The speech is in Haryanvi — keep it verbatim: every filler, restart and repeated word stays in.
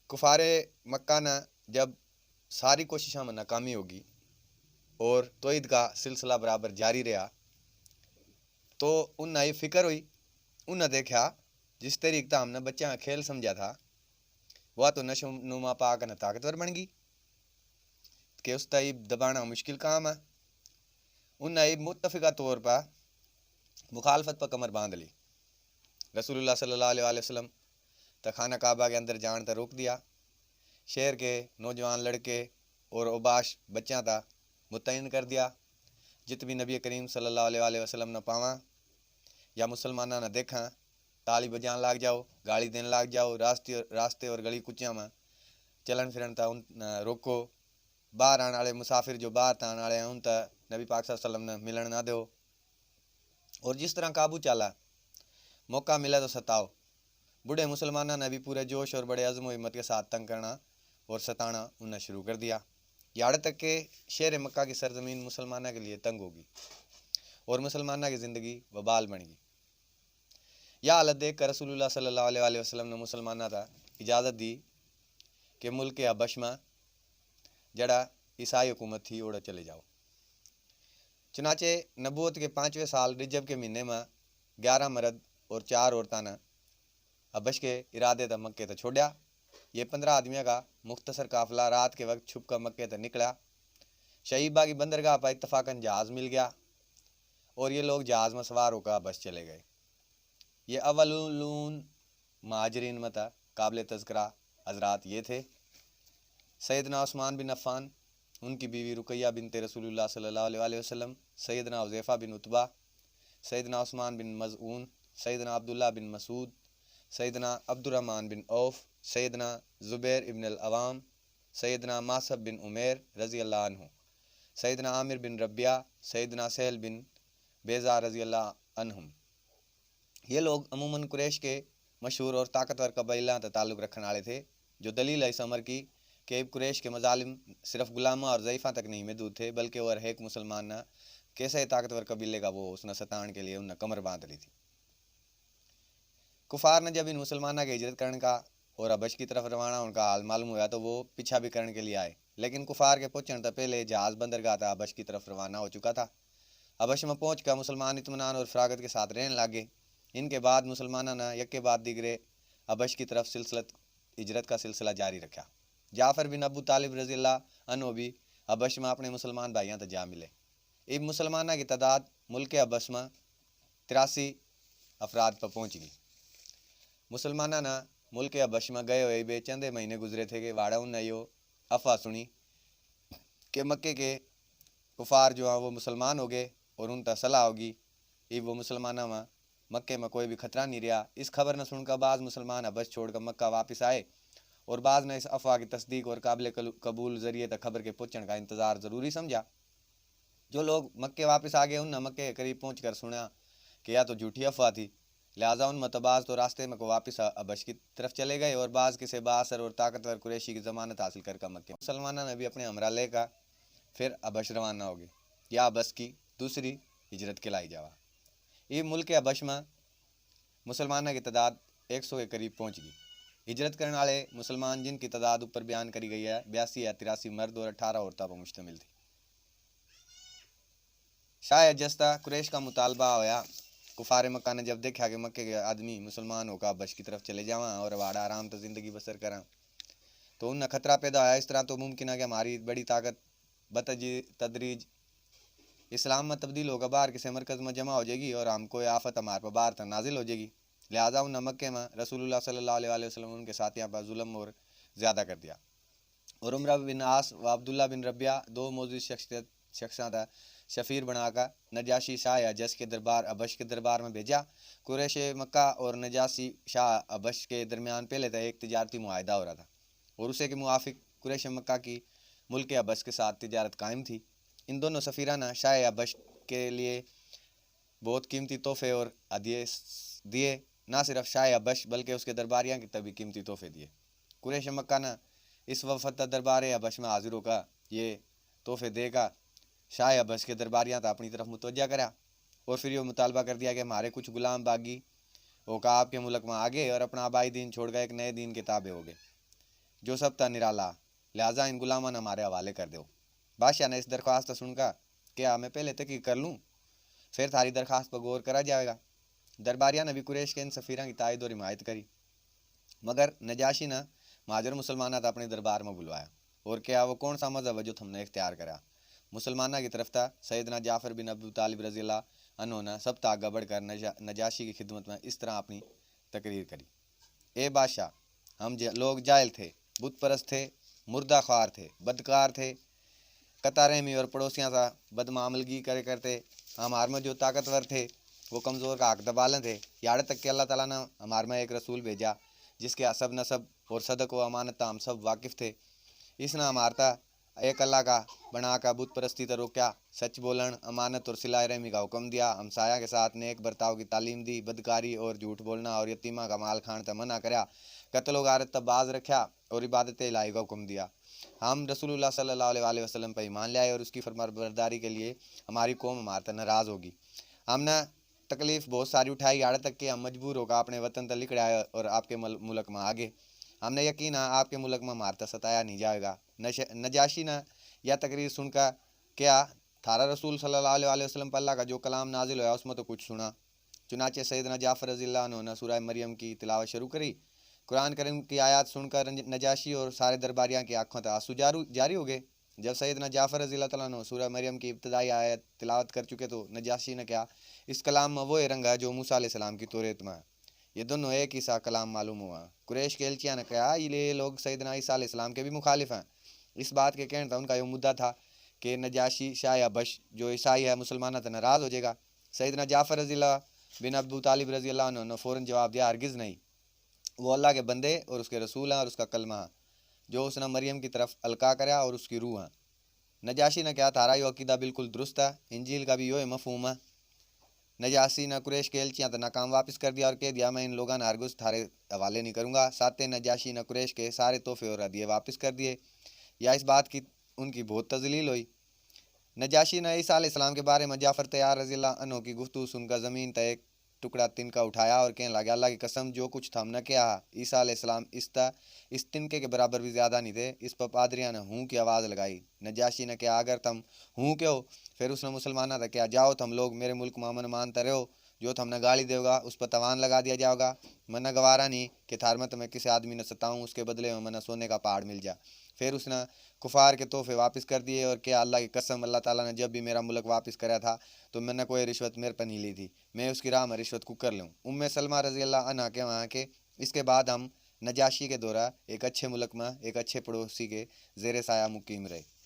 कुफारे मक्का ने जब सारी कोशिशों में नाकामी होगी और तौहीद का सिलसिला बराबर जारी रहा, तो उन्हें ये फिक्र हुई। उन्हें देखा, जिस तरीके का हमने बच्चा खेल समझा था, वह तो नशो नुमा पाक न ताकतवर बन गई कि उस ताई दबाना मुश्किल काम है। उन्हें ये मुतफिका तौर पर मुखालफत पर कमर बांध ली। रसूलुल्लाह सल्लल्लाहु अलैहि वसल्लम तो खाना काबा के अंदर जान तै रोक दिया। शहर के नौजवान लड़के और औबाश बच्चा था मुतयन कर दिया। जित भी नबी करीम सल्लल्लाहु अलैहि वसल्लम ने पावा या मुसलमाना ने देखा, ताली बजान लाग जाओ, गाली देन लाग जाओ, रास्ते रास्ते और गली कुचिया में चलन फिरन था उन रोको। बाहर आने वाले मुसाफिर जो बाहर तै आने वाले हैं उन तै नबी पाक सल्लल्लाहु अलैहि वसल्लम ने मिलन ना दो। और जिस तरह काबू चाला, मौका मिला तो सताओ। बूढ़े मुसलमाना ने भी पूरे जोश और बड़े अज़्म व हिम्मत के साथ तंग करना और सताना उन्हें शुरू कर दिया। याड़ तक के शहर मक्का की सरजमीन मुसलमाना के लिए तंग होगी और मुसलमाना की ज़िंदगी वबाल बन गई। यह हालत देख कर रसूलुल्लाह सल्लल्लाहु अलैहि वसल्लम ने मुसलमाना तै इजाज़त दी कि मुल्क हबश में जड़ा ईसाई हुकूमत थी ओड़ा चले जाओ। चुनाचे नबूवत के पाँचवें साल रजब के महीने में ग्यारह मर्द और चार औरतां ने हबश के इरादे तै मक्के तै छोड़ा। ये पन्द्रह आदमियों का मुख्तसर काफिला रात के वक्त छुप कर मक्के तै निकला। शईबा की बंदरगाह पर इत्तफाकन जहाज मिल गया और ये लोग जहाज में सवार होकर हबश चले गए। ये अवलून महाजरीन में तै काबिल तज़करा हजरात ये थे: सैयदना उस्मान बिन अफ़्फ़ान, उनकी बीवी रुकैया बिनते रसूलुल्लाह सल्लल्लाहु अलैहि वसल्लम, सैयदना हुज़ैफ़ा बिन उतबा, सैयदना उस्मान बिन मज़ऊन, सैयदना अब्दुल्ला बिन मसूद, सैयदना अब्दुर्रहमान बिन औफ, सैयदना ज़ुबैर इब्न अल अवाम, सैयदना मासब बिन उमैर रज़ी अल्लाह अन्हु, सैयदना आमिर बिन रबिया, सैयदना सहल बिन बेज़ा रज़ी अल्लाह अन्हुम। ये लोग अमूमन कुरैश के मशहूर और ताकतवर कबीला तै ताल्लुक रखने वाले थे, जो दलील है इस अमर की कि इब कुरैश के मजालिम सिर्फ गुलामा और ज़ईफ़ा तक नहीं महदूद थे, बल्कि वो हर एक मुसलमान ना कैसे ताकतवर कबीले का वो उसने सतान के लिए उन्हें कमर बांध ली थी। कुफार ने जब इन मुसलमाना के हिजरत करने का और हबश की तरफ रवाना होने का हाल मालूम हुआ तो वो पीछा भी करने के लिए आए, लेकिन कुफार के पहुँचने तक पहले जहाज बंदरगाह तक हबश की तरफ रवाना हो चुका था। हबश में पहुँच कर मुसलमान इत्मीनान और फरागत के साथ रहने लगे। इनके बाद मुसलमाना ने यक के बाद दिगरे हबश की तरफ सिलसिलत हिजरत का सिलसिला जारी रखा। जाफर बिन अबू तालिब रज़ी अल्लाह अन्हु भी हबश में अपने मुसलमान भाइयों तक जा मिले। इब मुसलमाना की तादाद मुल्क हबश में तिरासी अफराद पर पहुँच गई। मुसलमाना ने मुल्क हबश में गए हुए बे चंदे महीने गुजरे थे कि वाड़ा उन्हें यो अफवाह सुनी कि मक्के के कुफार जो हैं वो मुसलमान हो गए और उन तक सलाह होगी। इब वो मुसलमाना में मक्के में कोई भी खतरा नहीं रहा। इस खबर ने सुनकर बाज मुसलमान हबश छोड़कर मक्का वापस आए और बाज ने इस अफवाह की तस्दीक और काबिल कल-, कबूल जरिए तक खबर के पहुँचने का इंतज़ार ज़रूरी समझा। जो लोग मक्के वापस आ गए, उन्हें मक्के के करीब पहुँच कर सुना कि यह तो झूठी अफवाह थी। लिहाजा उनमें तो बाज तो रास्ते में को वापस ह-, हबश की तरफ चले गए और बाज किसी बाअसर और ताकतवर कुरैशी की जमानत हासिल करके मक्के मुसलमाना ने भी अपने हमरा लेकर फिर हबश रवाना हो गए। यह हबश की दूसरी हिजरत कहलाई जावा। ये मुल्क हबश में मुसलमाना की तादाद एक सौ के करीब पहुँच गई। हिजरत करने वाले मुसलमान, जिनकी तादाद ऊपर बयान करी गई है, बयासी या तिरासी मर्द और अठारह औरतों पर मुश्तमिल थी। शाह अजस तै कुरैश का मुतालबा होया। कुफार मक्का ने जब देखा कि मक्के के आदमी मुसलमान होकर हबश की तरफ चले जावां और वाड़ा आराम तै जिंदगी बसर करां, तो उन्हें खतरा पैदा होया। इस तरह तो मुमकिन है कि हमारी बड़ी ताकत बतजी तदरीज इस्लाम में तब्दील होकर बाहर किसी मरकज़ में जमा हो जाएगी और हम कोई आफत हमारे पर बाहर तक नाजिल हो जाएगी। लिहाजा उन्हें मक्के में रसूलुल्लाह सल्लल्लाहु अलैहि वसल्लम उनके साथियों पर जुल्म और ज़्यादा कर दिया। और उमरा बिन आस व अब्दुल्ला बिन रबिया, दो मोजिज शख्सियत, शख्सां तै सफ़ीर बनाकर नजाशी शाह हबश के दरबार, हबश के दरबार में भेजा। कुरैश मक्का और नजाशी शाह हबश के दरमियान पहले तै एक तिजारती मुआहदा हो रहा था और उसे के मुआफिक कुरैश मक्का की मुल्क हबश के साथ तिजारत कायम थी। इन दोनों सफ़ीरा ने शाह हबश के लिए बहुत कीमती तोहफे और हदिये स-, दिए। ना सिर्फ शाह हबश बल्कि उसके दरबारियां की तभी कीमती तोहफे दिए। कुरैश मक्का ने इस वफद तै दरबार हबश में हाजिर होकर ये तोहफे देकर शाह हबश के दरबारियां तै अपनी तरफ मुतवज्जा करा और फिर ये मुतालबा कर दिया कि हमारे कुछ गुलाम बागी होकर आपके मुल्क में आ गए और अपना आबाई दीन छोड़कर एक नए दीन के ताबे हो गए। जो सब तै निराला, लिहाजा इन गुलामां नै म्हारे हवाले कर दो। बादशाह नै इस दरख्वास्त तै सुणकै कह्या, मैं पहले तहकीक कर लूँ, फिर थारी दरख्वास्त पर गौर करा जाएगा। दरबारियां नै भी कुरैश के इन सफीरां की तायद और हिमायत करी, मगर नजाशी नै महाजर मुसलमानां तै अपने दरबार में बुलवाया और कह्या, वो कौन सा मजहब है जो थमने इख्तियार करा? मुसलमानां की तरफ तै सैयदना जाफर बिन अबू तालिब रज़ी अल्लाह अन्हो नै सब तै आगे बढ़कर नजा-, नजाशी की खिदमत में इस तरह अपनी तकरीर करी, ए बादशाह, हम ज-, लोग जाहिल थे, बुत परस्त थे, मुर्दा ख्वार थे, बदकार थे, कता रहमी और पड़ोसियां सा बदमामलगी करे करते। हमार में जो ताकतवर थे, वो कमज़ोर का हक दबा लें थे। याड़े तक कि अल्लाह ताला ने हमार में एक रसूल भेजा, जिसके हसब नसब और सदक व अमानत तै हम सब वाकिफ थे। इसने हमार तै एक अल्लाह का बना का बुत परस्ती तै रोक्या, सच बोलन, अमानत और सिलाए रहमी का हुक्म दिया, हमसाया के साथ नेक बर्ताव की तालीम दी, बदकारी और झूठ बोलना और यतीमा का माल खाण तै मना करया, कत्ल व गारत तै बाज रख्या और इबादत इलाही का हुक्म दिया। हम रसूलुल्लाह सल्लल्लाहु अलैहि वसल्लम पर ईमान ले आए और उसकी फरमाबरदारी के लिए हमारी कौम हमारे तै नाराज़ होगी। हमने तकलीफ बहुत सारी उठाई, याड़े तक कि हम मजबूर होकर अपने वतन तक लिकड़ आए और आपके मल-, मुल्क में आ गए। हमने यकीन है, आपके मुल्क में हमारे तक सताया नहीं जाएगा। नश-, नजाशी ने यह तकरीर सुनकर कहा, थारा रसूल सल्लल्लाहु अलैहि वसल्लम पर अल्लाह का जो कलाम नाजिल होया, उसमें तो कुछ सुना। चुनाचे सैयदना जाफर रज़ी अल्लाह अन्हु ने सूरह मरियम की तिलावत शुरू करी। कुरान करीम की आयत सुनकर रंज-, नजाशी और सारे दरबारियां की आंखों तक आंसू जारू-, जारी हो गए। जब सैयदना जाफर रज़ी अल्लाह तआला अन्हु सूरह मरियम की इब्तदाई आयत तिलावत कर चुके तो नजाशी ने कहा, इस कलाम में वो रंग है जो मूसा अलैहिस्सलाम की तौरेत में है। ये दोनों एक ही सा कलाम मालूम हुआ। कुरैश के एलचियां ने कहा, ये लोग सैयदना ईसा अलैहिस्सलाम के भी मुखालिफ हैं। इस बात के कहने तक उनका यो मुद्दा था कि नजाशी शाह हबश जो ईसाई है, मुसलमानों से नाराज़ हो जाएगा। सैयदना जाफर रज़ी अल्लाह बिन अबू तालिब रज़ी अल्लाह अन्हु ने फ़ौरन जवाब दिया, हरगिज़ नहीं। वो अल्लाह के बंदे और उसके रसूल हैं और उसका कलमा है, जो उसने मरियम की तरफ अलका करया और उसकी रूह है। नजाशी ने कहा, थारा यो अकीदा बिल्कुल दुरुस्त है, इंजील का भी यो ही मफहूम है। नजाशी ने कुरैश के एलचियां तै नाकाम वापस कर दिया और कह दिया, मैं इन लोगां ने हरगिज़ थारे हवाले नहीं करूँगा। साथे नजाशी ने कुरैश के सारे तोहफे और हदिये वापस कर दिए। या इस बात की उनकी बहुत तजलील हुई। नजाशी ने ईसा अलैहिस्सलाम के बारे में जाफर तैयार रज़ी अल्लाह अन्हु की गुफ्तगू सुनकर ज़मीन तै एक टुकड़ा तिनका उठाया और कहने लगा, अल्लाह की कसम, जो कुछ थमने कहा, ईसा अलैहिस्सलाम इस त-, इस तिनके के बराबर भी ज़्यादा नहीं थे। इस पर पादरियां ने हूँ की आवाज़ लगाई। नजाशी ने कहा, अगर तुम हूँ कहो, फिर उसने मुसलमानों से कहा, जाओ, तुम लोग मेरे मुल्क में अमन मान तै रहो। जो थमने गाली देगा, उस पर तावान लगा दिया जाएगा। मन्ना गवारा नहीं कि थार में तुम्हें किसी आदमी ने सताऊं, उसके बदले में मन्ना सोने का पहाड़ मिल जा। फिर उसने कुफार के तोहफे वापस कर दिए और कहा, अल्लाह की कसम, अल्लाह ताला ने जब भी मेरा मुल्क वापस करा था, तो मैंने कोई रिश्वत मेरे पर नहीं ली थी। मैं उसकी राह में रिश्वत कुकर लूँ। उम्मे सलमा रज़ी अल्लाह अन्हा के वहाँ के, इसके बाद हम नजाशी के दौरा एक अच्छे मुल्क में एक अच्छे पड़ोसी के ज़ेर साया मुकीम रहे।